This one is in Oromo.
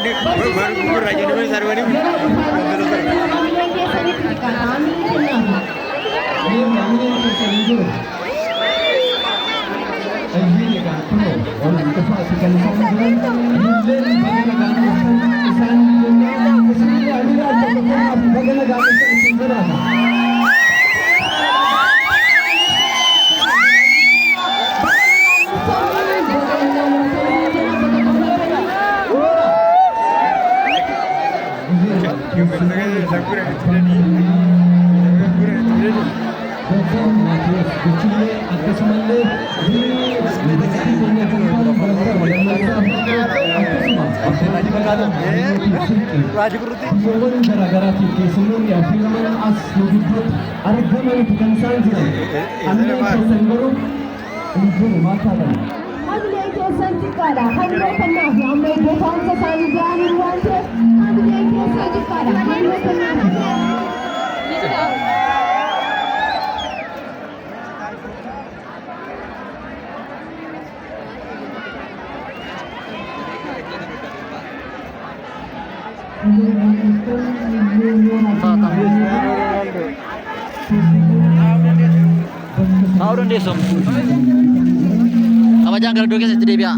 Yeroo dhufaa jiru hamileen keessanitti xiqqaata. Hamilee kennaaf. Hamileen keessan hin jiru. Eeyyee, egaa kunoo ol dhufaati kan isaan jiran. Nulleen baga nagaan dhuftan isaan jennaa, isinillee hamilee al tokko kennaaf, baga nagaan dhuftan isin jedhaata. Baga nagaan dhuftan, baga gammaddanii. Doktor Maatiyus Guchillee, akkasumallee yuunivarsiitii keenya kan ta'an Doktor Lammeessaa Faqqee, akkasuma abbootii garaagaraatiif keessummoonni affeeraman as nu gidduutti argamanitu kan isaan jiran. Hamileen keessan garuu hin jiru, maal taatan? Hamileen keessan xiqqaadha. Hamilee kennaaf, amma iddoo taa'umsa isaanii ga'aniiru waan ta'eef hamileen keessan xiqqaadha. Hamilee kennaaf. Kaa'uu dandeessu. Kabajaan gara iddoo keessatti deebi'a.